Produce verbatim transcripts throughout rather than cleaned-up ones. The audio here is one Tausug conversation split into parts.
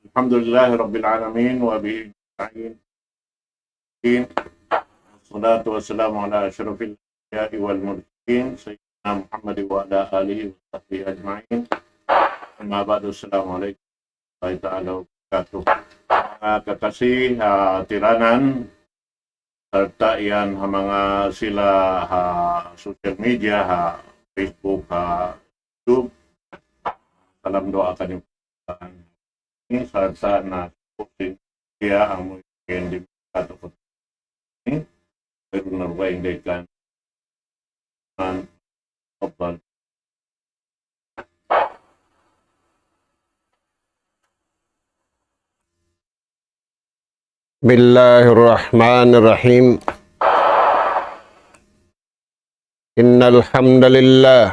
الحمد لله رب العالمين، وبه نستعين. والصلاة والسلام على أشرف الأنبياء والمرسلين، سيدنا محمد وعلى آله وصحبه أجمعين. أما بعد، السلام عليكم ورحمة الله تعالى وبركاته. Manga kakasi ha tiranan, sarta' yan ha manga sila ha social media, ha Facebook, ha YouTube. Salam duwaa kaniyu. Ini sarta' na siya amu in di katu ko ini. Pero na ruwa in dekan man opal. بسم الله الرحمن الرحيم. إن الحمد لله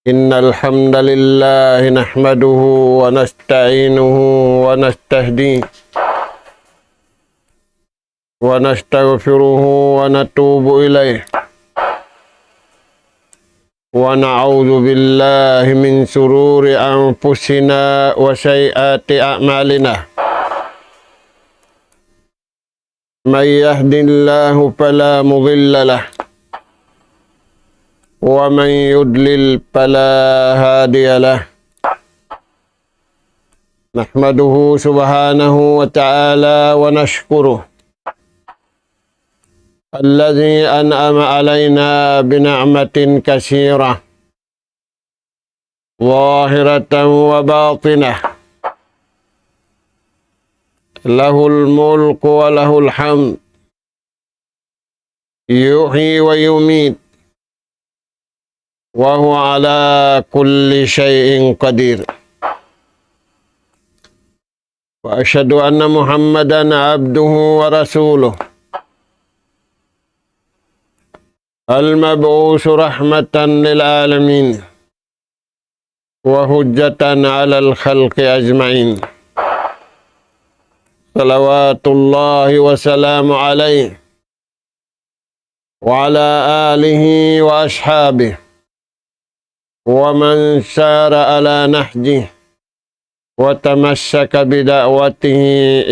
إن الحمد لله نحمده ونستعينه ونستهديه ونستغفره ونتوب إليه، ونعوذ بالله من شرور أنفسنا وسيئات أعمالنا. من يهد الله فلا مضل له، ومن يضلل فلا هادي له. نحمده سبحانه وتعالى ونشكره الذي أنعم علينا بنعمة كثيرة ظاهرة وباطنة، له الملك وله الحمد، يحيي ويميت، وهو على كل شيء قدير. وأشهد أن محمدا عبده ورسوله، المبعوث رحمة للعالمين وحجة على الخلق أجمعين، صلوات الله وسلامه عليه وعلى آله وأصحابه ومن سار على نهجه وتمسك بدعوته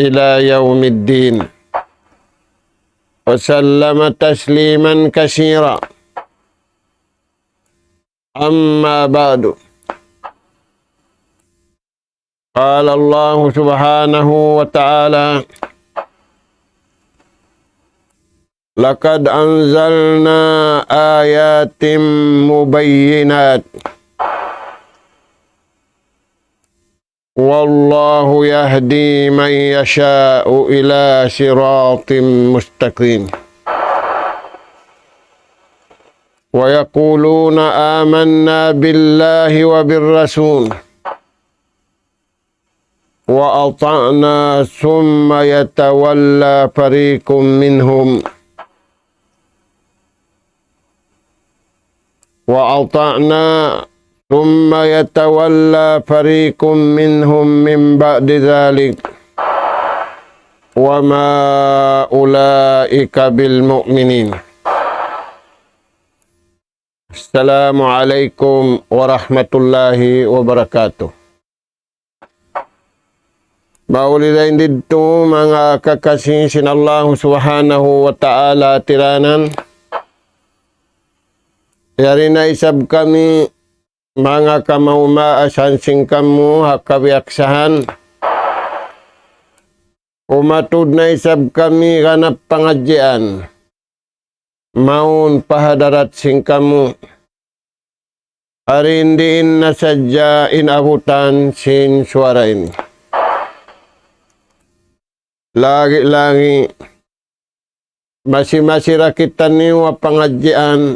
إلى يوم الدين، وسلم تسليما كثيرا. أما بعد، قال الله سبحانه وتعالى: لقد أنزلنا آيات مبينات والله يهدي من يشاء إلى صراط مستقيم. ويقولون آمنا بالله وبالرسول وأطعنا ثم يتولى فريق منهم وأطعنا ثم يتولى فريق منهم من بعد ذلك وما أولئك بالمؤمنين. السلام عليكم ورحمة الله وبركاته. Mauli dayn didtu manga kakasi sin Allahu Subhanahu wa Ta'ala tiranan. Yari na isab kami manga kamaumaasan sin kamu ha kabiyaksahan. Umatud na isab kami ganap pangadjian mawn pa hadarat sin kamu. Ari in diin na sadja in abutan sin suwara ini. Lagi-lagi masi-masi da kitaniyu ha pangadjian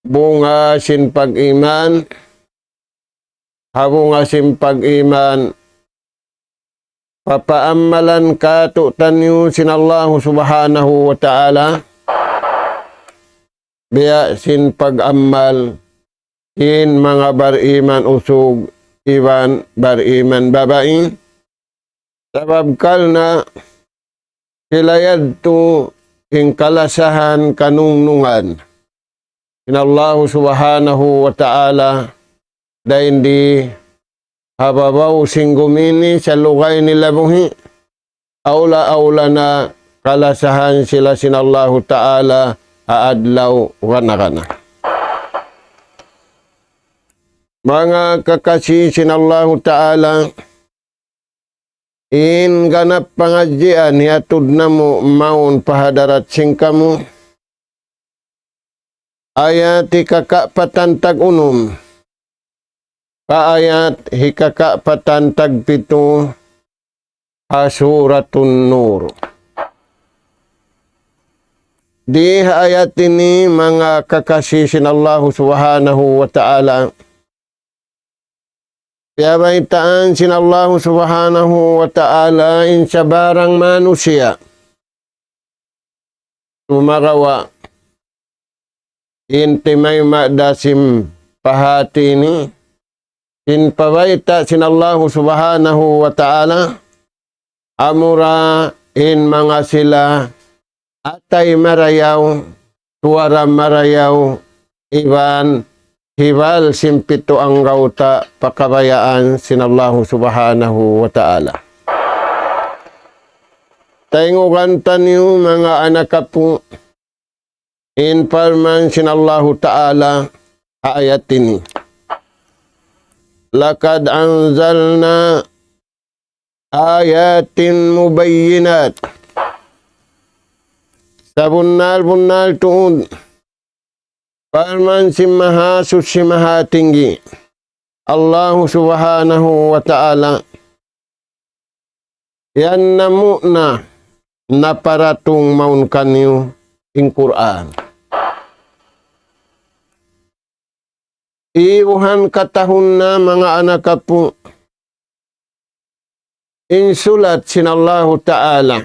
bunga sin pag-iman, ha bunga sin pag-iman, papaammalan kātu'niyu sin Allahu Subhanahu wa Ta'ala, biya' sin pag-ammal sin manga bar-iman usug iban bar-iman babai. Sabab karna' sila yadtu in kalasahan kanungnungan sin Allahu Subhanahu wa Ta'ala, dayn di ha babaw sin gumi ini, salugay nila buhi', awla-awla na kalasahan sila sin Allahu Ta'ala ha adlaw gana-gana. Manga kakasi sin Allahu Ta'ala, in ganap pangadjian hiyatud namu' mawn pa hadarat sin kamu, ayat hikakapatan tag unum pa ayat hikakapatan tag pitu ha Suratun Nur. Di ha ayat ini, manga kakasi sin Allahu Subhanahu wa Ta'ala, piyabaytaan sin Allahu Subhanahu wa Ta'ala in sabarang manusiya'. Sumagawa' in timayma' da sin pahāti ini, in pabayta' sin Allahu Subhanahu wa Ta'ala, amura in manga sila atay marayaw, suwara marayaw, iban hibal sin pitu anggawta' pa kabayaan sin Allahu Subhanahu wa Ta'ala. Tayngugan taniyu manga anak apu', in parman sin Allahu Ta'ala ha ayat ini. لقد أنزلنا آيات مبينات. Sabunnal-bunnal tuud, parman sin Mahasuchi Mahatinggi, Allahu Subhanahu wa Ta'ala, yan namu' na naparatung mawn kaniyu in Qur'an. Ibuhan katahun na, manga anak apu', in sulat sin Allahu Ta'ala,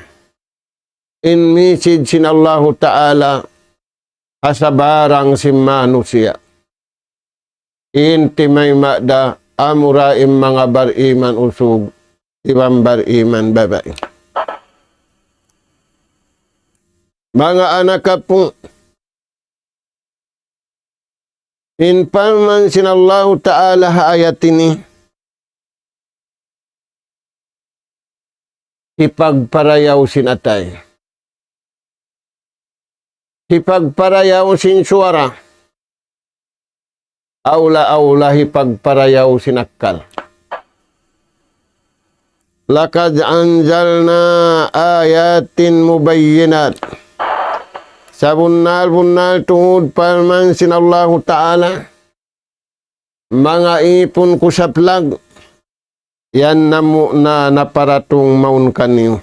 in message sin Allahu Ta'ala, ha sabarang sin manusiya'. In timayma' da amura in manga bariman usug, iban bariman babai. Manga anak apu', in parman sin Allahu Ta'ala ha ayat ini, hipagparayaw sin atay. Hipagparayaw sin suwara. Awla-awla hipagparayaw sin akkal. لقد أنزلنا آيات مبينات. Sabunnal-bunnal tuud parman sin Allahu Ta'ala, manga ipun ku saplag, yan namu' na naparatung mawn kaniyu.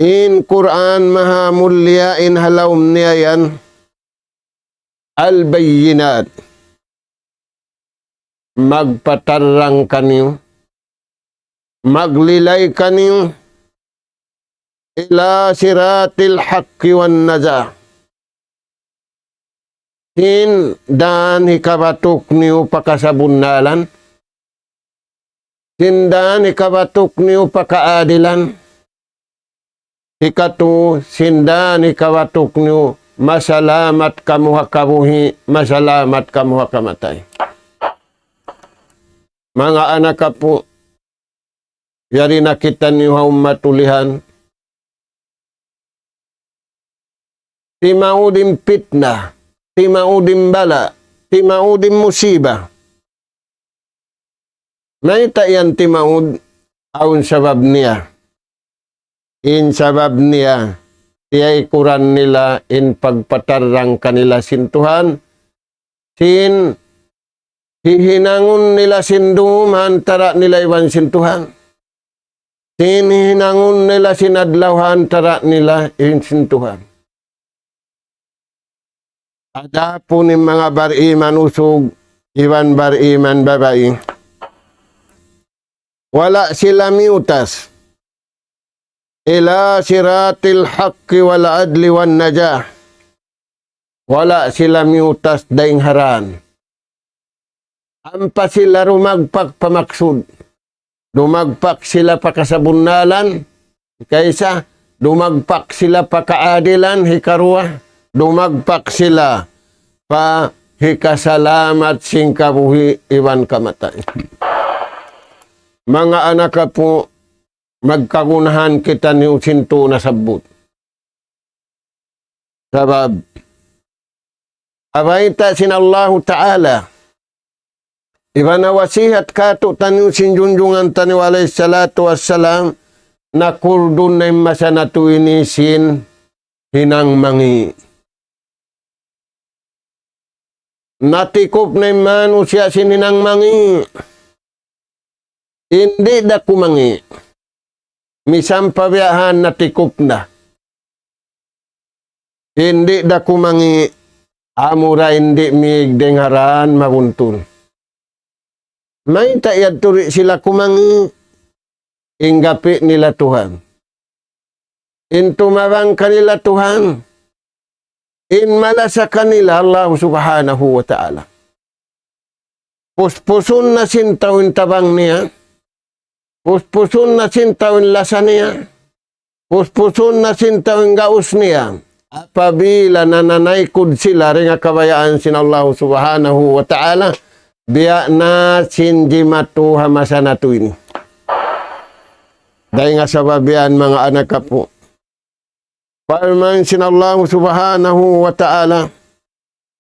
In Qur'an maha mulia in ha lawm niya yan, البينات. Magpatarrang kaniyu, maglilay kaniyu, إلى صراط الحق والنجاة. Sin dan hikabatuk niyu pa kasabunnalan, sin dan hikabatuk niyu pa kaadilan, hikatu, sin dan hikabatuk niyu masalamat kamu ha kabuhi', masalamat kamu ha kamatay. Manga anak apu', yari na kitaniyu ha ummat ulihan, timaud in pitna, timaud in bala, timaud in musiba. Mayta' yan timaud? Awn sabab niya. In sabab niya, tiyaykuran nila in pagpatarrang kanila sin Tuhan, sin hihinangun nila sin dum ha antara' nila iban sin Tuhan, sin hihinangun nila sin adlaw ha antara' nila iban sin Tuhan. Adapun in manga bariman usug iban bariman babai, wala' sila miyutas إلى صراط الحق والعدل والنجاة. Wala' sila miyutas dayn ha dan. Ampa sila dumagpak pa maksud. Dumagpak sila pa kasabunnalan, hikaisa, dumagpak sila pa kaadilan, hikaruwa, dumagpak sila pa hikasalamat sin kabuhi' iban kamatay. Manga anak apu', magkagunahan kitaniyu sin tū nasabbut. Sabab, abayta' sin Allahu Ta'ala, iban ha wasihat kātu'niyu sin junjungan taniyu alayhi salatu wassalam, nakurdun na in masa natu' ini sin hinang mangi'. Natikup na in manusiya' sin hinang mangi'. Di' da kumangi'. Misan pa biya' han natikup na. Di' da kumangi', amura di' mīg dayng ha dān mabuntul. Mayta' yadtu di' sila kumangi', in gapi' nila Tuhan. In tumabang kanila Tuhan. In malasa kanila Allah Subhanahu wa Ta'ala. Puspusun na sin tau in tabang niya. Puspusun na sin tau in lasa niya. Puspusun na sin tau in gaus niya. Apabila nananaykud sila dayn ha kabayaan sin Allah Subhanahu wa Ta'ala, biya' na sin jimatu ha masa natu' ini. Dayn ha sabab yan, manga anak apu'. Parman sin Allah Subhanahu wa Ta'ala,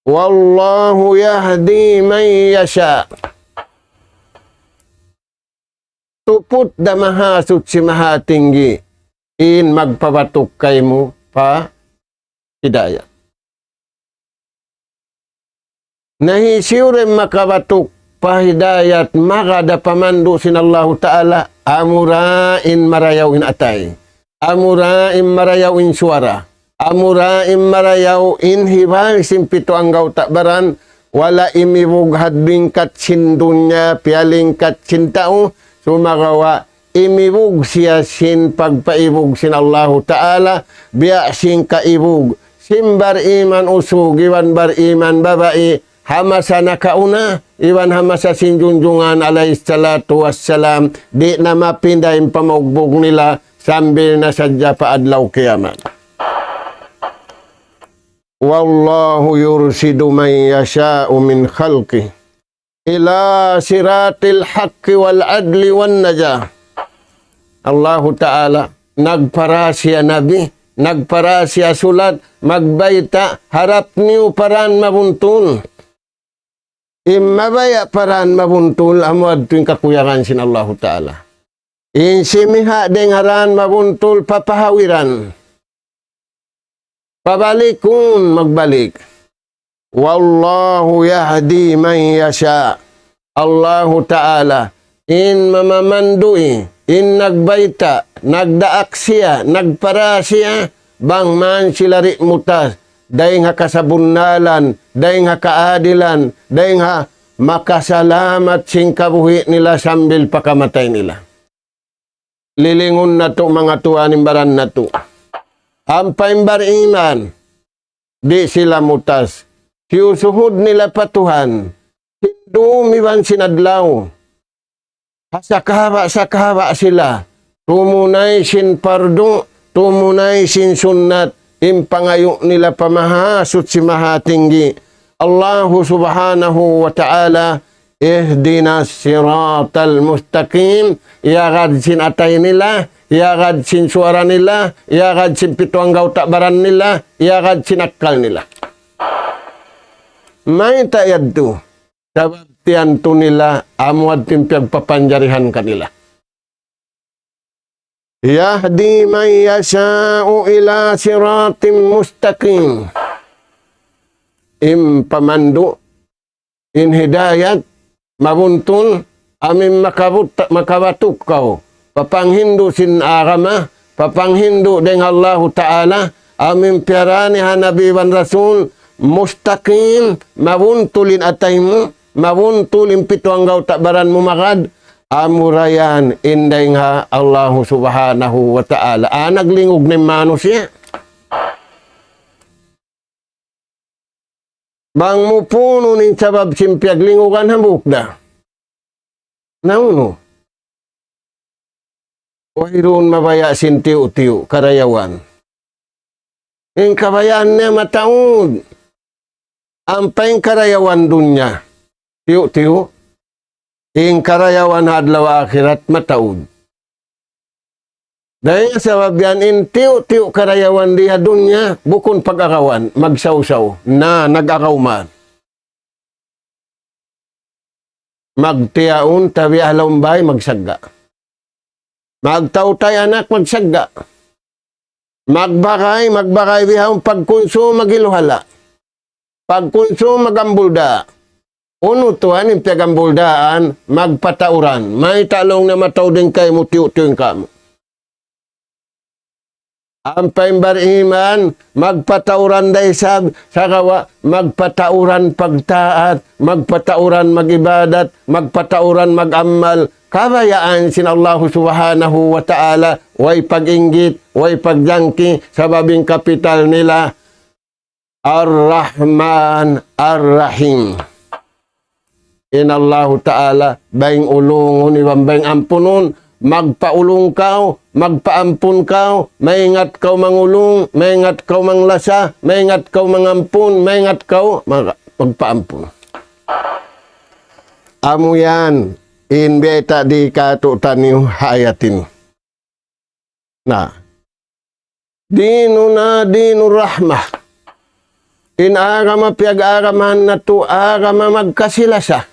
والله يهدي من يشاء. Tuput da Mahasuchi Mahatinggi in magpabatuk kaymu pa hidayat. Na hisiyu da in makabatuk pa hidayat, maka da pamandu' sin Allahu Ta'ala, amura in marayaw in atay. Amura in marayaw in suwara. Amura in marayaw in hibal sin pitu anggawta' baran, wala' imibug ha lingkat sin dunya, piyalingkat sin tau, sumagawa' imibug siya sin pagpaibug sin Allahu Ta'ala, biya' sin kaibug sin bar-iman usug iban bar-iman babai, ha masa nakauna, iban ha masa sin junjungan alayhi salatu wassalam, di' na mapinda in pamaugbug nila sambil na sadja pa adlaw kiyamat. والله يرشد من يشاء من خلقه إلى صراط الحق والعدل والنجاة. Allahu Ta'ala nagpara siya nabi, nagpara siya sulat, magbayta', harap niyu pa dān mabuntul. In mabaya' pa dān mabuntul, amu yadtu in kakuyagan sin Allahu Ta'ala. In simiha' dayn ha dān mabuntul papahawiran. Pabalikun magbalik. والله يهدي من يشاء. Allahu Ta'ala in mamamandu', in nagbayta', nagdaak siya, nagpara siya, bang man sila di' mutas dayn ha kasabunnalan, dayn ha kaadilan, dayn ha makasalamat sin kabuhi' nila sambil pa kamatay nila. Lilingun natu', manga tuwan, in baran natu'. Ampa in bar-iman, di' sila mutas. Hiyusuhud nila pa Tuhan sin dum iban sin adlaw. Ha sakahaba'-sakahaba' sila tumunay sin pardu, tumunay sin sunnat, in pangayu' nila pa Mahasuchi Mahatinggi, Allahu Subhanahu wa Ta'ala, اهدنا الصراط المستقيم, iyagad sin atay nila, iyagad sin suwara nila, iyagad sin pitu anggawta' baran nila, iyagad sin akkal nila. Mayta' yadtu? Sabab tiyantu nila, amu yadtu in piyagpapanjarihan kanila. يهدي من يشاء إلى صراط مستقيم. In pamandu', in hidayat, mabuntul, amu in makabut-, makabatuk kaw pa panghindu' sin agama, pa panghindu' dayn ha Allahu Ta'ala, amu in piyarani ha Nabi iban Rasul, mustaqim, mabuntul in atay mu, mabuntul in pitu anggawta' baran mu magad, amura yan in dayn ha Allahu Subhanahu wa Ta'ala. Ah, naglingug na in manusiya'. Bang mu puunun in sabab sin piyaglingugan, hambuuk da. Na unu? Wayruun mabaya' sin tiyu'-tiyu' karayawan. In kabayaan niya mataud. Ampa in karayawan dunya, tiyu'-tiyu'. In karayawan ha adlaw akhirat, mataud. Dayn ha sabab yan in tiyu'-tiyu' karayawan di ha dunya, bukun pag-agawan, magsawsaw, na nag-agaw man. Magtiyaun, tabi' ha lawm bay, magsagga'. Magtautay anak, magsagga'. Magbagay, magbagay bihaun, pagkunsum, maghiluhala'. Pagkunsum, magambulda'. Unu tuwan in piyagambuldaan, magpatauran. Mayta' laung na mataud in kaymu, tiyu'-tiyu' in kamu. Ampa in bariman, magpatauran da isab, sagawa', magpatauran pagtaat, magpatauran mag-ibadat, magpatauran mag-amal. Kabayaan sin Allahu Subhanahu wa Ta'ala, way pag-inggit, way pagjangki, sabab in kapital nila, Ar-Rahman Ar-Rahim. In Allahu Ta'ala, bayng ulungun iban bayng ampunun, magpaulung kaw, magpaampun kaw, maingat kaw mangulung, maingat kaw manglasa, maingat kaw mangampun, maingat kaw mag-, magpaampun. Amu yan, in biyayta' di katu'taniyu ha ayat ini. Na. Dinuna dinur rahmah. In agama piyag-agamahan natu' agama magkasi-lasa.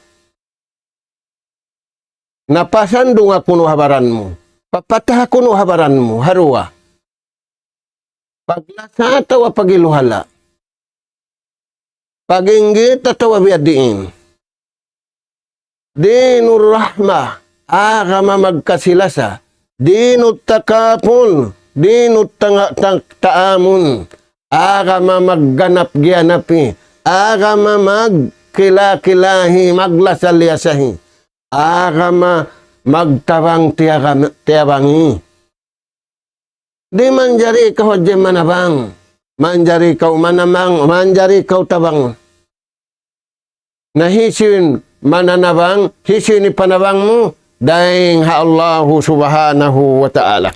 Na pasandunga kunu' ha baran mu. Papataha kunu' ha baran mu. Ha duwa. Paglasa atawa paghiluhala'. Pag-inggit atawa biya' diin. Dinur rahmah, agama magkasi-lasa. Dinut takaful, dinut tanga-, ta-, taamun, agama magganap-giyanapi, agama magkila-kilahi, maglasa-liyasahi, agama magtabang-tiyagam-, tiyabangi. Di' manjari kaw hadja manabang. Manjari kaw manamang, manjari kaw tabang. Na hisiyu in mananabang, hisiyu in panabang mu, dayn ha Allahu Subhanahu wa Ta'ala.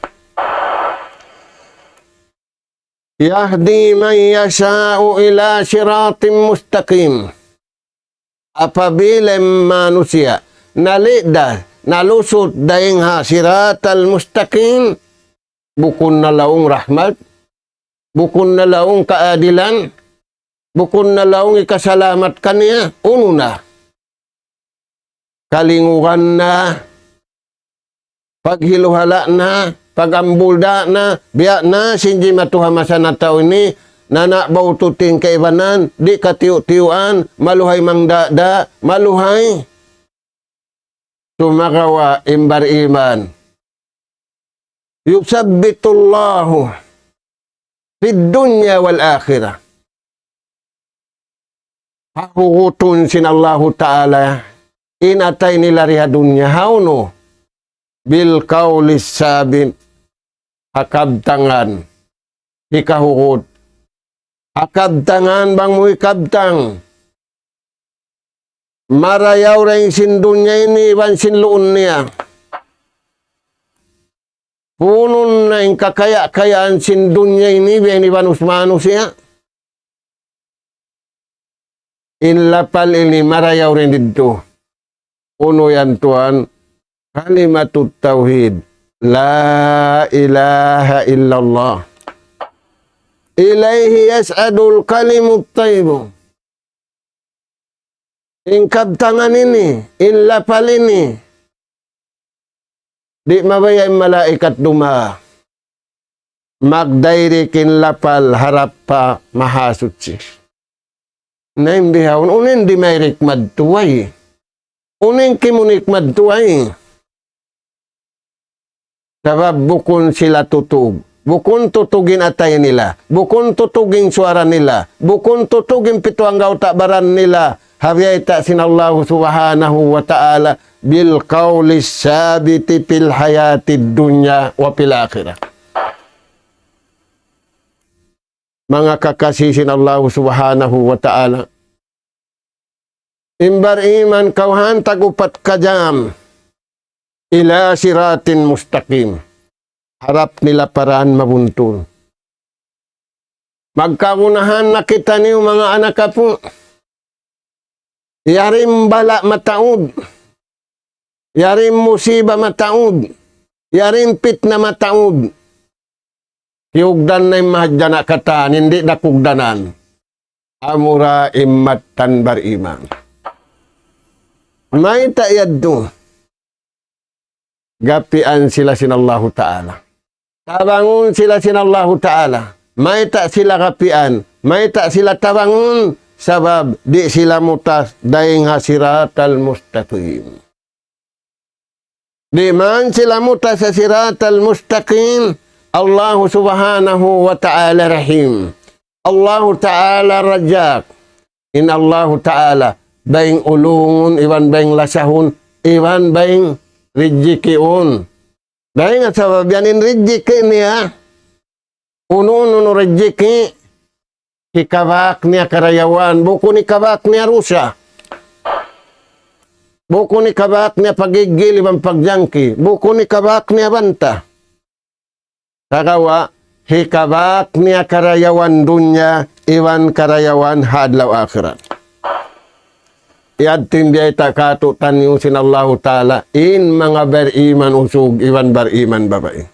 يهدي من يشاء إلى صراط مستقيم. Apabila in manusiya' nalidda, nalusut dayn ha siratal mustaqim, bukun na laung rahmat, bukun na laung kaadilan, bukun na laung hikasalamat kaniya, unu na? Kalingugan na, paghiluhala' na, pagambulda' na, biya' na sin jimatu ha masa nataud ini, nana' baututing kaibanan, di' katiyu'-tiyuan, maluhay mangdada, maluhay. Sumagawa' in bariman. يثبت الله في الدنيا والآخرة. Hahugutun sin Allahu Ta'ala in atay nila di ha dunya. Hawnu? بالقول الثابت. Ha kabtangan hikahugut. Ha kabtangan bang mu hikabtang. Marayaw da in sin dunya ini iban sin luun niya. Punun na in kakaya-kayaan sin dunya ini, biya' ini banus manusiya'. In lapal ini marayaw da in didtu. Unu yan tuwan? Kalimatut tawhid. La ilaha illallah. إليه يصعد الكلم الطيب. In kabtangan ini, in lapal ini, di' mabaya' in malaikat dumawa. Magdairik in lapal harap pa Mahasuchi. Na in bihaun, unu in dimairek madtu way? Unu in kimunik madtu way? Sabab bukun sila tutug. Bukun tutug in atay nila. Bukun tutug in suwara nila. Bukun tutug in pitu anggawta' baran nila. Ha biyayta' sin Allahu Subhanahu wa Ta'ala, بالقول الثابت في الحياة الدنيا وفي الآخرة. Manga kakasi sin Allahu Subhanahu wa Ta'ala. In bariman kawhaan tag-upat ka jam. إلى صراط مستقيم. Harap nila pa dān mabuntul. Magkagunahan na kitaniyu manga anak apu'. Yari in bala' mataud. Yari in musiba mataud. Yari in pitna mataud. Kiyugdan na in mahadjana' katan, di' da kugdanan. Amura in mattan bariman. Mayta' yadtu? Gapian sila sin Allahu Ta'ala. Tabangun sila sin Allahu Ta'ala. Mayta' sila gapian? Mayta' sila tabangun? Sabab di' sila mutas dayn ha siratal mustaqim. Di' man sila mutas ha siratal mustaqim. Allahu Subhanahu wa Ta'ala Rahim. Allahu Ta'ala Razzaq. In Allahu Ta'ala bayng ulungun, iban bayng lasahun, iban bayng rijjikiun. Dayn ha sabab yan in rijjiki niya, unu-unu in rijjiki, hikabak niya karayawan, bukun hikabak niya dusa. Bukun hikabak niya pagiggil iban pagjangki, bukun hikabak niya banta. Sagawa', hikabak niya karayawan dunya, iban karayawan ha adlaw akhirat. Yadtu in biyayta' kātu'niyu sin Allahu Ta'ala, in manga bariman usug, iban bariman babai.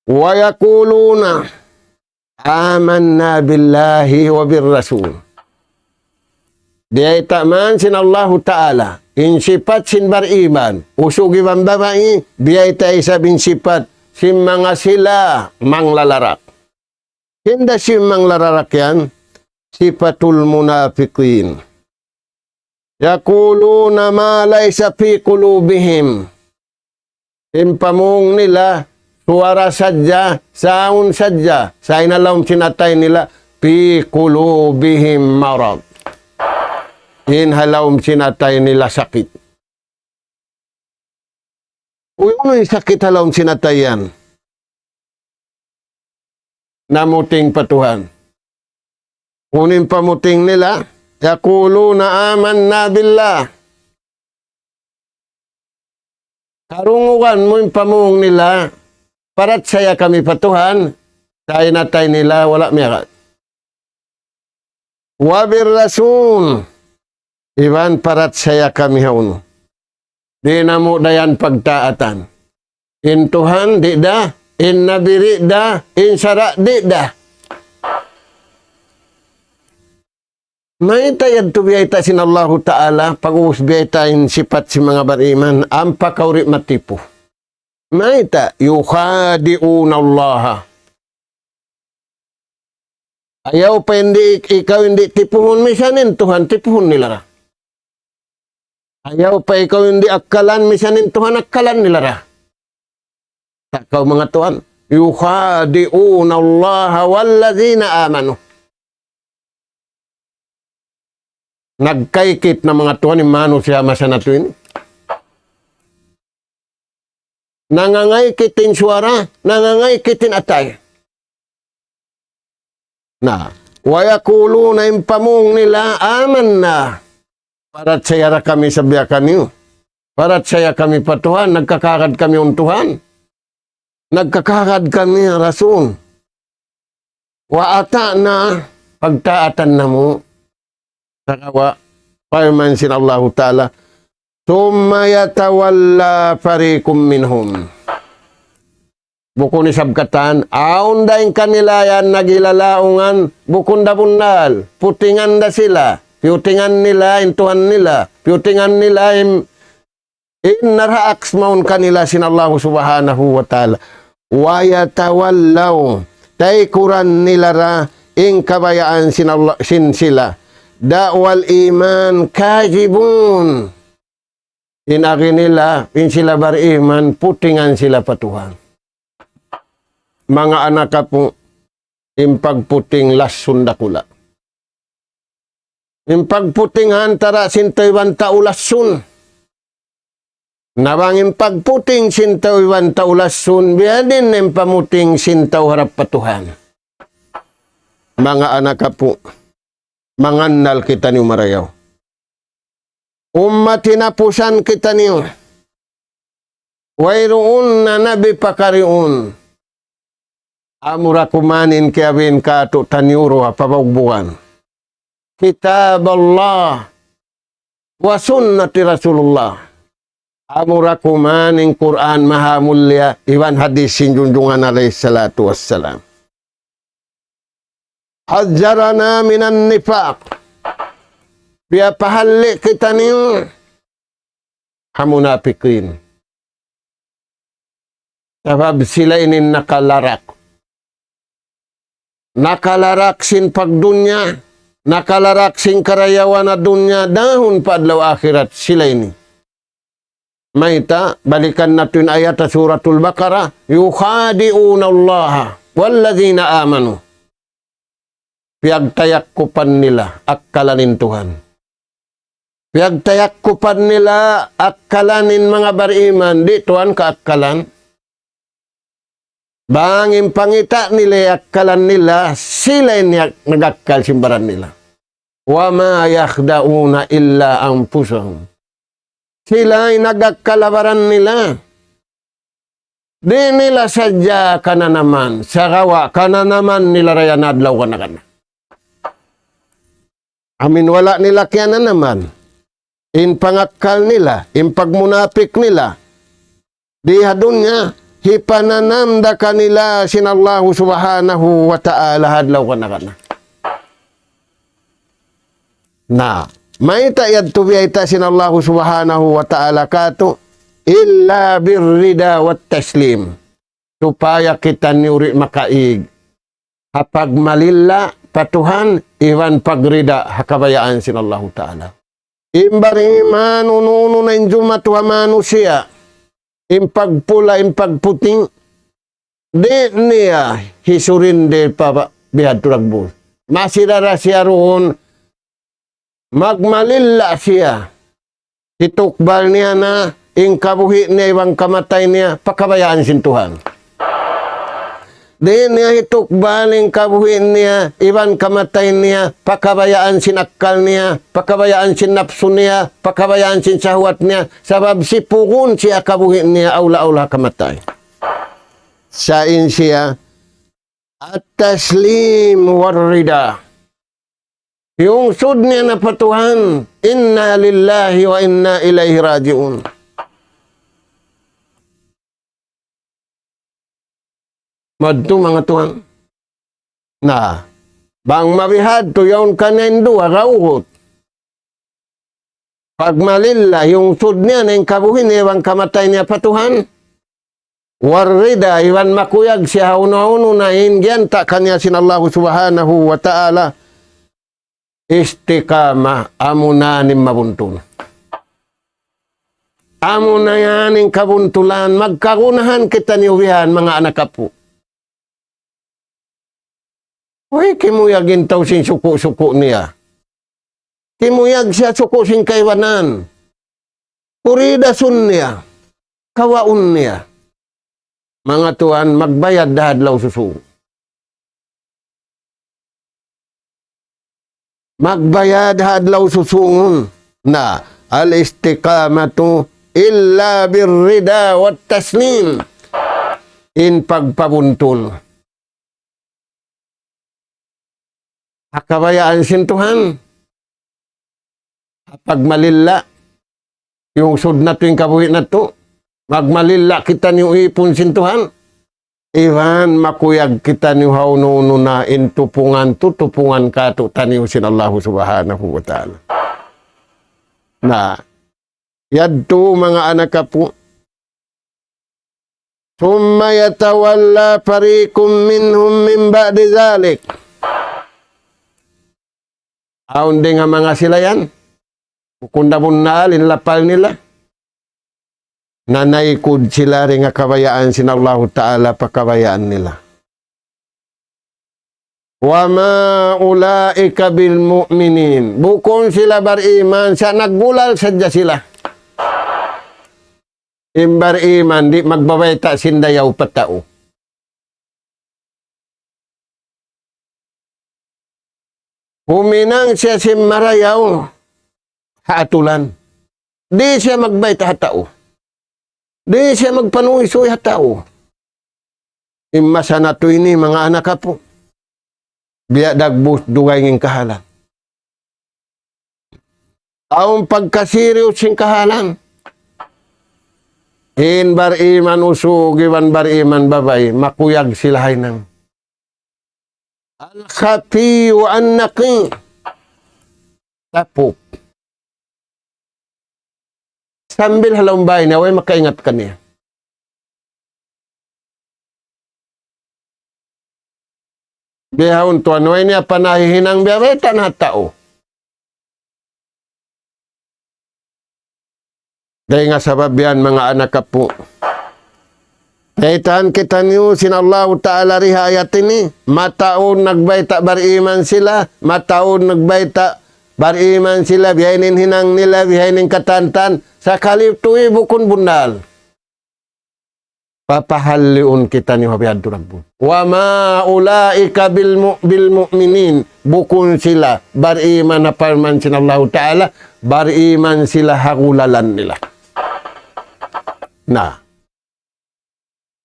ويقولون آمنا بالله وبالرسول. Biyayta' man sin Allahu Ta'ala in sipat sin bariman, usug iban babai, biyayta' isab in sipat sin manga sila manglalarak. Hinda sin manglalarak yan, sifatul munafiqin. يقولون ما ليس في قلوبهم. In pamung nila, suwara sadja, saun sadja, sa' in ha lawm sin atay nila, في قلوبهم مرض. In ha lawm sin atay nila sakit. Uy, unu in sakit ha lawm sin atay yan? Namuting pa Tuhan. Unu in pamuting nila, يقولون آمنا بالله. Karungugan mu in pamung nila, parachaya kami pa Tuhan, sa' in atay nila wala' miyagad. وبالرسول, iban parachaya kami ha unu. Di' namu' da yan pagtaatan. In Tuhan di' da, in Nabi di' da, in sara' di' da. Mayta' yadtu biyayta' sin Allahu Ta'ala, pag'ubus biyayta' in sipat sin manga bariman, ampa kaw di' matipu. Mayta', يخادعون الله. Ayaw pa in di' ikaw in di' tipuhun, misan in Tuhan tipuhun nila ra. Ayaw pa ikaw in di' akkalan, misan in Tuhan akkalan nila ra. Ta' kaw manga tuwan, يخادعون الله والذين آمنوا. Nagkaykit na manga tuwan in manusiya' masa natu' ini. Nangangaykit in suwara, nangangaykit in atay. Na, ويقولون, in pamung nila, آمنا. Parachaya da kami sa biya' kaniyu. Parachaya kami pa Tuhan, nagkakagad kami ha Tuhan. Nagkakagad kami ha Rasul. وأطعنا, pagtaatan namu'. Sagawa', parman sin Allahu Ta'ala, ثم يتولى فريق منهم. Bukun isab katan, awn da in kanila yan naghilalaungan, bukun da bunnal, putingan da sila, piyutingan nila in Tuhan nila, piyutingan nila in, in naraak mawn kanila sin Allahu Subhanahu wa Ta'ala. ويتولون, taykuran nila ra in kabayaan sin Allah, sin sila. دعوى الإيمان كاذبون. In agi nila, in sila bariman, putingan sila pa Tuhan. Manga anak apu', in pagputing lassun dakula'. In pagputing ha antara' sin tau iban tau lassun. Na bang in pagputing sin tau iban tau lassun, biya' diin in pamuting sin tau harap pa Tuhan. Manga anak apu', mangannal kitaniyu marayaw. Ummat hinapusan kitaniyu. Wayruun na nabi pakariun. Amura kuman in kiyabin katu' taniyu duwa pa bugbugan. كتاب الله وسنة رسول الله. Amura kuman in Qur'an maha mulia, iban hadis sin junjungan alayhi salatu wassalam. حذرنا من النفاق. Piyapahalli' kitaniyu ha munapikin. Sabab sila ini nakalarak. Nakalarak sin pagdunya, nakalarak sin karayawan ha dunya, dahun pa adlaw akhirat sila ini. Mayta', balikan natu' in ayat ha Suratul Baqarah, يخادعون الله والذين آمنوا. Piyagtayakkupan nila akkalan in Tuhan. Piyagtayakkupan nila akkalan in manga bariman, di' tuwan kaakkalan. Bang in pangita' nila akkalan nila, sila in nag-, nagakkal sin baran nila. وما يخدعون إلا أنفسهم. Sila in nagakkal ha baran nila. Di' nila sadja kananaman, sagawa' kananaman nila dayn ha adlaw kana-kana. Amin wala' nila kiyananaman. In pangakkal nila, in pagmunapik nila, di ha dunya, hipananam da kanila sin Allahu Subhanahu wa Ta'ala ha adlaw kana-kana. Na, mayta' yadtu biyayta' sin Allahu Subhanahu wa Ta'ala katu', إلا بالرضا والتسليم. Supaya kitaniyu di' makaig ha pagmalilla pa Tuhan, iban pagrida ha kabayaan sin Allahu Ta'ala. In bariman, unu-unu na in jumatu ha manusiya', in pagpula, in pagputing, di' niya hisurindir pa, pa bihadtu dagbus. Masi da siya duun, magmalilla siya. Hitukbal niya na in kabuhi' niya iban kamatay niya pa kabayaan sin Tuhan. Di' niya hitukbal in kabuhi' niya iban kamatay niya pa kabayaan sin akkal niya, pa kabayaan sin napsu niya, pa kabayaan sin sahwat niya, sabab sipugun siya kabuhi' niya awla-awla kamatay. Sa' in siya, التسليم والرضا. Hiyungsud niya na pa Tuhan, إنا لله وإنا إليه راجعون. Madtu manga tuwan. Na, bang mabihadtu yaun kaniya in duwa, rauhut. Pagmalilla, hiyungsud niya na in kabuhi' niya iban kamatay niya pa Tuhan. والرضا, iban makuyag siya ha unu-unu na in giyanta' kaniya sin Allahu Subhanahu wa Ta'ala. Istiqamah, amuna in mabuntul. Amuna yan in kabuntulan, magkagunahan kitaniyu bihan, manga anak apu'. Way kimuyag in tau sin suku'-suku' niya. Kimuyag siya suku' sin kaibanan. Kuridasun niya. Kawaun niya. Manga tuwan, magbayad da ha adlaw susungun. Magbayad ha adlaw susungun. Na, الاستقامة إلا بالرضا والتسليم. In pagpabuntul ha kabayaan sin Tuhan. Ha pagmalilla, hiyungsud natu' in kabuhi' natu'. Magmalilla kitaniyu ipun sin Tuhan. Iban makuyag kitaniyu ha unu-unu na in tupungan, tutupungan kātu'niyu sin Allahu Subhanahu wa Ta'ala. Na, yadtu manga anak apu'. ثم يتولى فريق منهم من بعد ذلك. Awn dayn ha manga sila yan, bukun da bunnal in lapal nila. Nanaykud sila dayn ha kabayaan sin Allahu Ta'ala pa kabayaan nila. وما أولئك بالمؤمنين. Bukun sila bariman, sa' naggulal sadja sila. In bariman, di' magbabayta' sin dayaw pa tau. Huminang siya sin marayaw ha atulan. Di' siya magbayta' ha tau. Di' siya magpanuysuy ha tau. In masa natu' ini, manga anak apu'. Biya' dagbus dugaing in kahalan. Awn pagkasirius sin kahalan. In bariman usug iban bariman babai, makuyag sila ha hinang. الخفي والنقي. Tapuk. Sambil ha lawm bāy niya, way makaingat kaniya. Bihaun tuwan, way niya pa nahihinang biya' bayta' na tau. Dayn ha sabab yan, manga anak apu'. Kaitaan kitaniyu sin Allahu Ta'ala di ha ayat ini, mataud nagbayta' bariman sila, mataud nagbayta' bariman sila, biya' ini in hinang nila, biya' ini in katantan, sakali tuwi bukun bunnal. Papahalliun kitaniyu ha bihadtu Rabbun. وما أولئك بالمؤ-، بالمؤمنين. Bukun sila bariman ha parman sin Allahu Ta'ala, bariman sila ha gulalan nila. Na.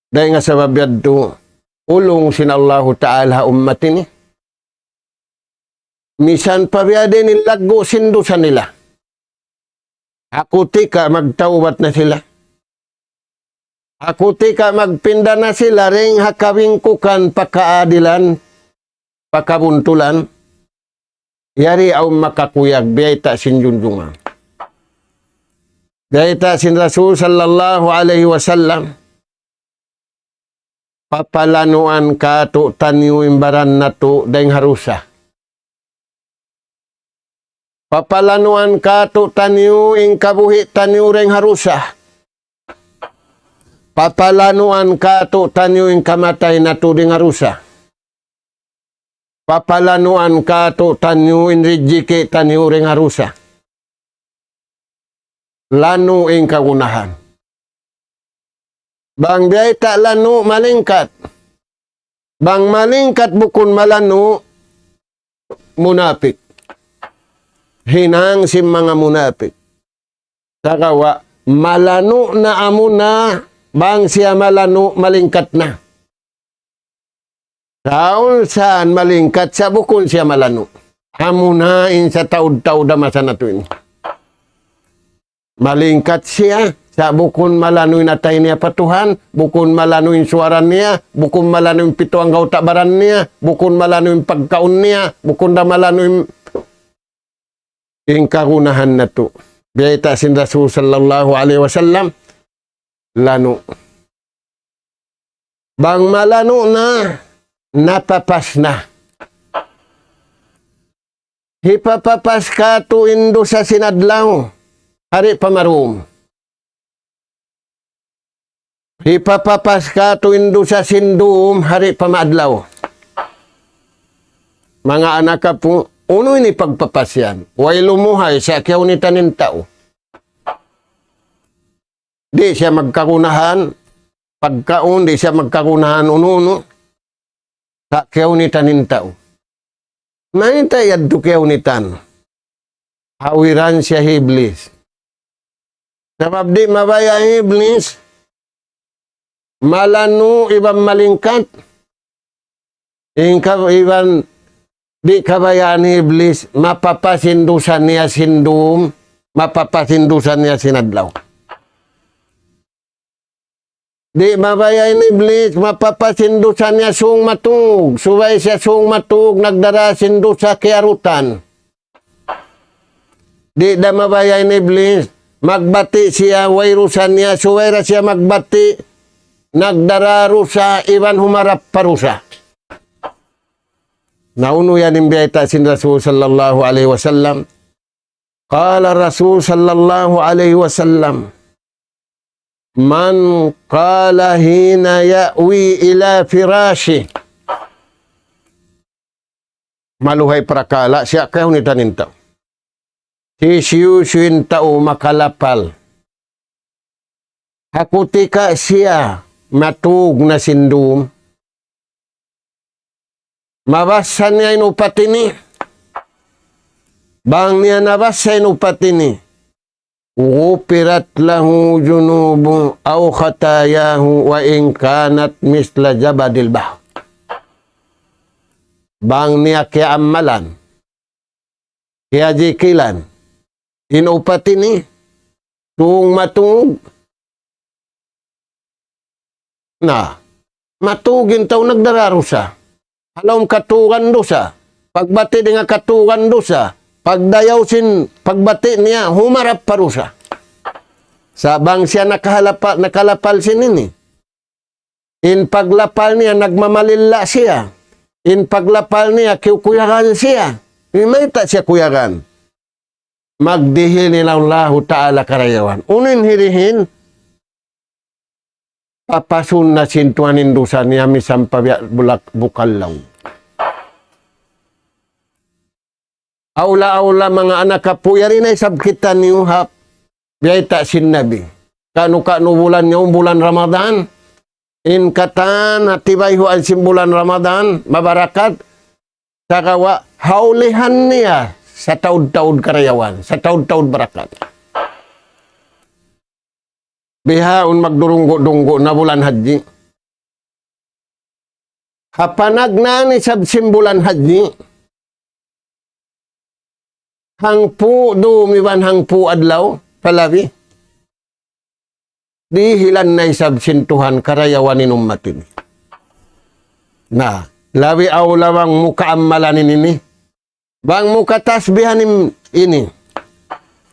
Dayn ha sabab yadtu, ulung sin Allahu Ta'ala ha ummat ini. Misan pa biya' diin in laggu' sin dusa nila. Ha kutika magtawbat na sila. Ha kutika magpinda na sila dayn ha kabingkukan pa kaadilan, pa kabuntulan. Yari awn makakuyag, biyayta' sin junjungan. Biyayta' sin Rasul sallallahu alayhi wasallam. Papalanuan kātu'niyu in baran natu' dayn ha dusa. Papalanuan kātu'niyu in kabuhi' taniyu dayn ha dusa. Papalanuan kātu'niyu in kamatay natu' dayn ha dusa. Papalanuan kātu'niyu in rijiki' taniyu dayn ha dusa. Lanu' in kagunahan. Bang biyayta' lanu' malingkat. Bang malingkat bukun malanu' munapik. Hinang sin manga munapik. Sagawa' malanu' na amuna bang siya malanu' malingkat na. Saun saan malingkat sa' bukun siya malanu'. Amuna in sataud-taud ha masa natu' ini. Malingkat siya, sa' bukun malanu' in atay niya pa Tuhan, bukun malanu' in suwara niya, bukun malanu' in pitu anggawta' baran niya, bukun malanu' in pagkaun niya, bukun da malanu' in, in kagunahan natu'. Biyayta' sin Rasul sallallahu alayhi wasallam, lanu'. Bang malanu' na, napapas na. Hipapapas kātu' in dusa sin adlaw, hari pa marūm. Hipapapas kātu' in dusa sin dūm, hari pa maadlaw. Manga anak apu', unu ini pagpapas yan? Way lumuhay sa' kiyawnitan in tau. Di' siya magkagunahan pagkaun, di' siya magkagunahan unu-unu. Sa' kiyawnitan in tau. Mayta' yadtu kiyawnitan? Hawiran siya hi Iblis. Sabab di' mabaya' hi Iblis malanu' iban malingkat. In ka-, iban di' kabayaan hi Iblis, mapapas in dusa niya sin dūm, mapapas in dusa niya sin adlaw. Di' mabaya' in Iblis, mapapas in dusa niya sūng matūg, subay siya sūng matūg, nagdara sin dusa kiyarutan. Di' da mabaya' in Iblis, magbati' siya, way dusa niya, subay da siya magbati', nagdara dusa, iban humarap pa dusa. Na unu yan in biyayta' sin Rasul sallallahu alayhi wasallam. قال الرسول صلى الله عليه وسلم: من قال حين يأوي إلى فراشه. Maluhay parakala' siya kiyawnitan in tau. Hisiyu-siyu in tau makalapal. Ha kutika siya matūg na sin dūm. Mabassa niya in upat ini. Bang niya nabassa in upat ini, غفرت له ذنوبه أو خطاياه وإن كانت مثل زبد البحر. Bang niya kiyaamalan, kiyajikilan, In upat ini, tung matug. Na, matug in tau nagdararusa. Ha lawm katugan dusa. Pagbati' dayn ha katugan dusa. Pagdayaw sin pagbati' niya, humarap pa dusa. Sa' bang siya nakahalapa-, nakalapal sin ini. In paglapal niya, nagmamalilla siya. In paglapal niya, kiyukuyagan siya. Di' mayta' siya kuyagan. Magdihil in Allahu Ta'ala karayawan. Unu in hirihil, papasun na sin Tuhan in dusa niya misan pa biya' bulak bukal laung. Awla-awla manga anak apu', yari na isab kitaniyu ha biyayta' sin Nabi. Ka'nu-ka'nu bulan yaun bulan Ramadan. In katan hati bayhuan sin bulan Ramadan, mabarakat, sagawa' hawlihan niya sataud-taud karayawan, sataud-taud barakat. Bihaun magdurunggu'-dunggu' na bulan Hajji. Ha panagnaan isab sin bulan Hajji, hangpu' dum iban hangpu' adlaw, palabi. Dihilan na isab sin Tuhan karayawan in ummat ini. Na, labi awla bang mu kaammalan ini. Bang mu katasbihan in-, ini.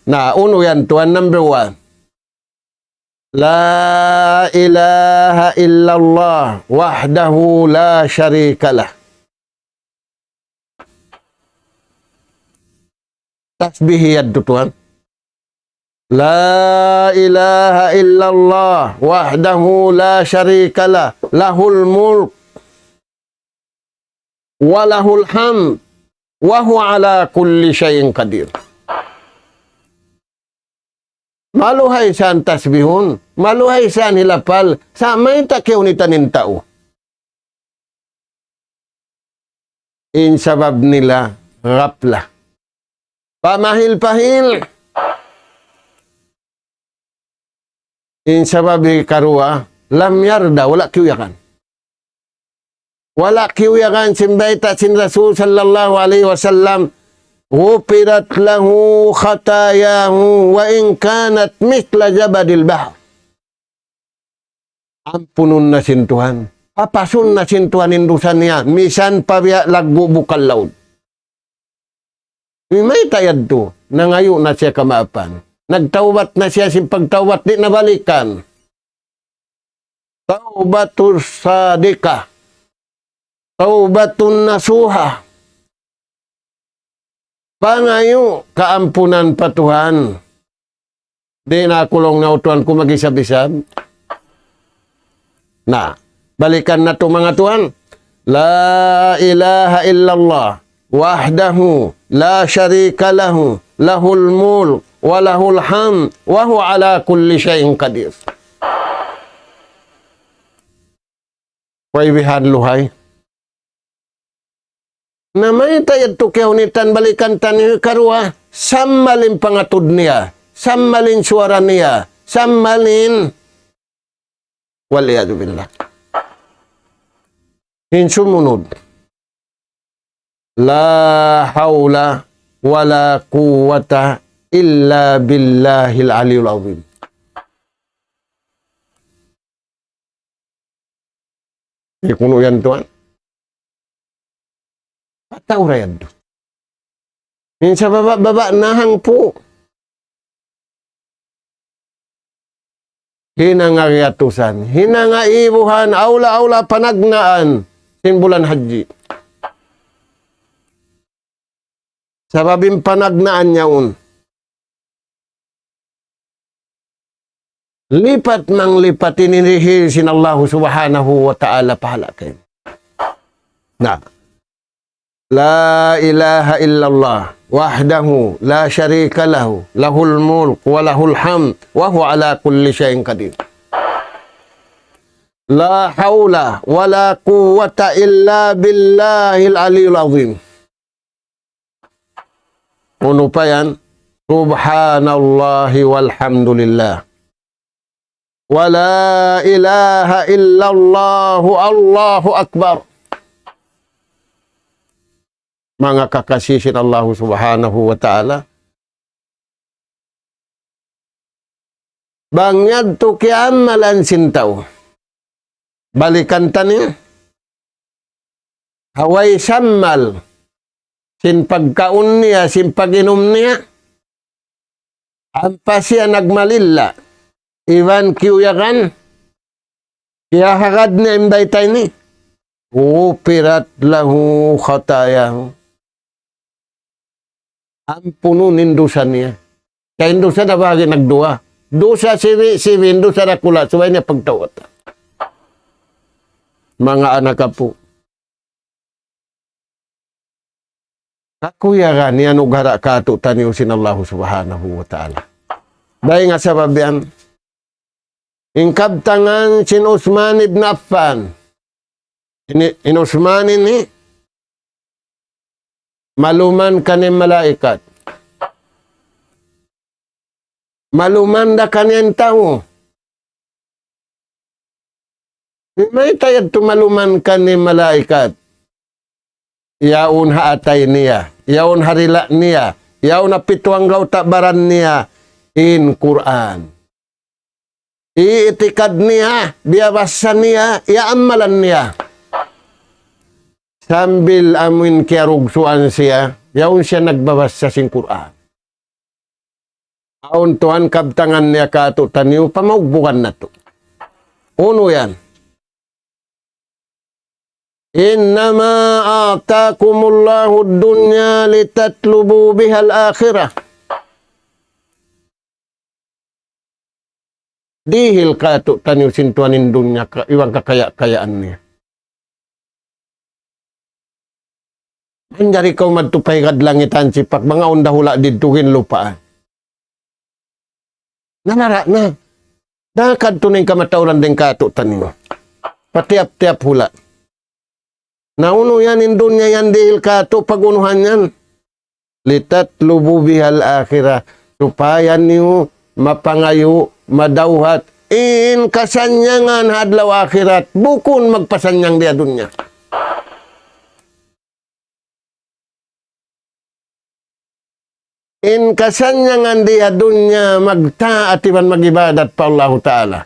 Na, unu yan, Tuhan, number one. لا إله إلا الله وحده لا شريك له. Tasbih yadtu, Tuhan. لا إله إلا الله وحده لا شريك له، له الملك وله الحمد وهو على كل شيء قدير. Maluhay san tasbihun, maluhay san hilapal, sa' mayta' kiyunitan in tau. In sabab nila ghafla. Pamahil-pahil. In sabab hikaruwa, لم يرضى, wala' kiyuyagan. Wala' kiyuyagan sin bayta' sin Rasul sallallahu alayhi wasallam, غفرت له خطاياه وإن كانت مثل زبد البحر. Ampunun na sin Tuhan. Papasun na sin Tuhan in dusa niya. Misan pa biya' laggu' bukal laud. Mayta' yadtu, nangayu' na siya kamaapan. Nagtawbat na siya sin pagtawbat, di' na balikan. توبة صادقة. توبة نصوحة. Pangayu' kaampunan pa Tuhan. Di' na aku laung niya, "O Tuhan ku, mag-isab-isab." Na, balikan natu' manga tuwan. لا إله إلا الله وحده لا شريك له، له الملك وله الحمد وهو على كل شيء قدير. Way bihan luhay. Na mayta' yadtu kiyunitan, balikan taniyu hikaruwa, sammal in pangatud niya, sammal in suwara niya, sammal in, والعياذ بالله. In sumunud. لا حول ولا قوة إلا بالله العلي العظيم. Di' kunu' yan tuwan. Pataura yan tu. Minsan baba'-baba' na hangpu'. Hinanga kiyatusan, hinanga ibuhan, awla-awla panagnaan sin bulan hajji. Sabab in panagnaan yaun, lipat manglipat in hirihil sin Allahu Subhanahu wa Ta'ala pahala kaymu. Na. لا إله إلا الله وحده لا شريك له، له الملك وله الحمد وهو على كل شيء قدير. لا حول ولا قوة إلا بالله العلي العظيم. Unu pa yan? سبحان الله والحمد لله ولا إله إلا الله، الله أكبر. Manga kakasi sin Allahu Subhanahu wa Ta'ala, Bang yadtu kiyaamalan sin tau. Balikan taniyu. Ha way sammal sin pagkaun niya, sin pag-inum niya. Ampa siya nagmalilla. Iban kiyuyagan. Kiyahagad niya in bayta' ini. غفرت له خطاياه. Ampunun in dusa niya. Kay in dusa da bahagi' nagduwa. Dusa sibi'-sibi', in dusa dakula', subay niya pagtawbat. Manga anak apu'. Kakuyagan niya anughara' kātu'niyu sin Allahu Subhanahu wa Ta'ala. Dayn ha sabab yan, in kabtangan sin Uthman ibn Affan. Ini, in Uthman ini, maluman kaniya in malaikat. Maluman da kaniya in tau. Mayta' yadtu maluman kaniya in malaikat? Yaun ha atay niya, yaun ha dila' niya, yaun ha pitu anggawta' baran niya, in Qur'an. Iitikad niya, biyabassa niya, iyaamalan niya. Sambil amuin kiyarugsuan siya, yaun siya nagbabassa sin Qur'an. Awn tuwan kabtangan niya kātu'niyu, pamaugbugan natu'. Unu yan? إنما أعطاكم الله الدنيا لتطلبوا بها الآخرة. Dihil kātu'niyu sin Tuhan in dunya ka-, iban kakaya-kayaan niya. Manjari kaw madtu pa higad langitan sipak, manga unda hula' didtu in lupa'. Nanara' na. Nakadtu na in kamatauran dayn kātu'niyu. Pa tiyap-tiyap hula'. Na unu yan in dunya yan dihil kātu' pag-unuhan yan. لتطلبوا بها الآخرة. Supaya niyu mapangayu', madawhat in kasannyangan ha adlaw akhirat, bukun magpasannyang di ha dunya. In kasannyangan di ha dunya, magtaat iban mag-ibadat pa Allahu Ta'ala.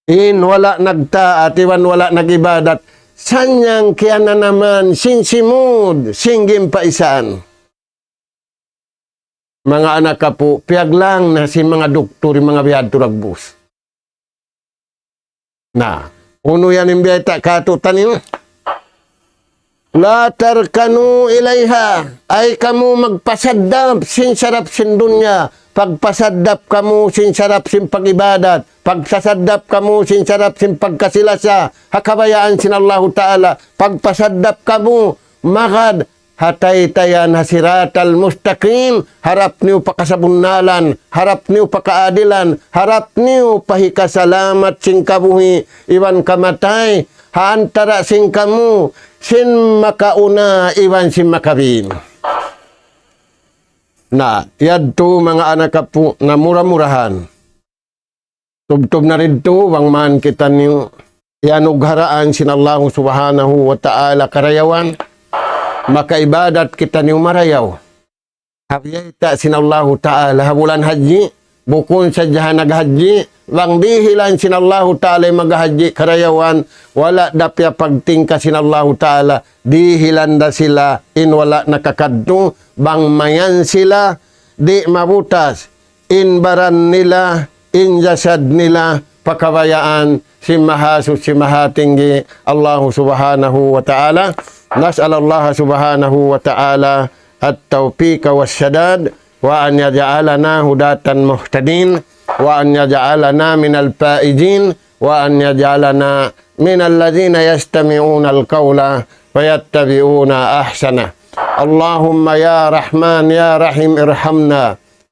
In wala' nagtaat iban wala' nag-ibadat, sannyang kiyananaman sin simud, sin gimpaisaan. Manga anak apu', piyaglang na sin manga duktur, manga biyadtu dagbus. Na, unu yan in biyayta' kātu'niyu? لا تركنوا إليها. Ay kamu magpasaddap sin sarap sin dunya. Pagpasaddap kamu sin sarap sin pag-ibadat. Pagpasaddap kamu sin sarap sin pagkasi-lasa ha kabayaan sin Allahu Ta'ala. Pagpasaddap kamu magad ha taytayan ha siratal mustaqim, harap niyu pa kasabunnalan, harap niyu pa kaadilan, harap niyu pa hikasalamat sin kabuhi' iban kamatay, ha antara' sin kamu, sin makauna iban sin makabin. Na, yadtu manga anak apu', na mura-murahan. Tubtub na didtu, bang man kitaniyu iyanugharaan sin Allahu Subhanahu wa Ta'ala karayawan, makaibadat kitaniyu marayaw. Ha biyayta' sin Allahu Ta'ala ha bulan hajji, bukun sadja ha naghajji, bang dihilan sin Allahu Ta'ala in maghajji karayawan, wala' da piyapagtingka sin Allahu Ta'ala, dihilan da sila in wala' nakakadtu, bang mayan sila, di' mabutas in baran nila, in jasad nila, pa kabayaan sin Mahasuchi Mahatinggi Allahu Subhanahu wa Ta'ala. نسأل الله سبحانه وتعالى التوفيق والسداد، وأن يجعلنا هداة مهتدين، وأن يجعلنا من الفائزين، وأن يجعلنا من الذين يستمعون القول فيتبعون أحسنه. اللهم يا رحمن يا رحيم ارحمنا،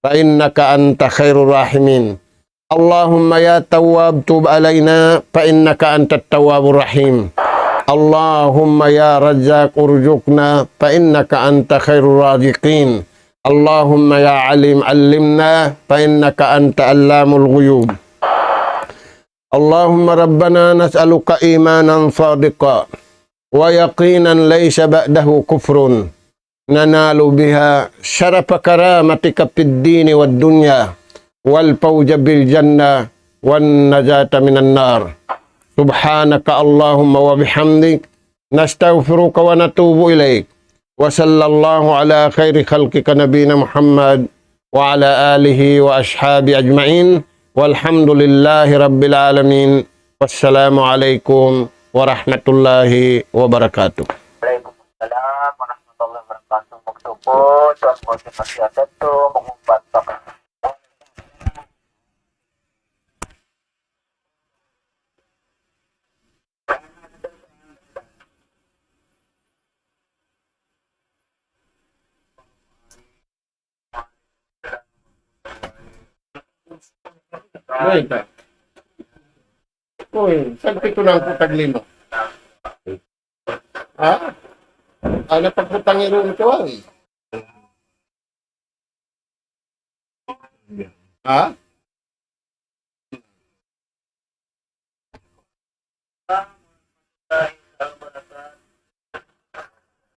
فإنك أنت خير الراحمين. اللهم يا تواب تب علينا، فإنك أنت التواب الرحيم. اللهم يا رزاق ارزقنا، فإنك أنت خير الرازقين. اللهم يا عليم علمنا، فإنك أنت علام الغيوب. اللهم ربنا نسألك إيمانا صادقا ويقينا ليس بعده كفر، ننال بها شرف كرامتك في الدين والدنيا، والفوز بالجنة والنجاة من النار. سبحانك اللهم وبحمدك، نستغفرك ونتوب إليك. وصلى الله على خير خلقك نبينا محمد وعلى آله وأصحابه أجمعين. والحمد لله رب العالمين. والسلام عليكم ورحمة الله وبركاته. Waalaikumsalam warahmatullahi wabarakatuh. Magsukul, Tuan Bosin Masiatat tu, mangumpat pa. Uy, ta-, uy, sagpitu na ku taglima. Ha? Ano pagputang irun ko, ay? Ha?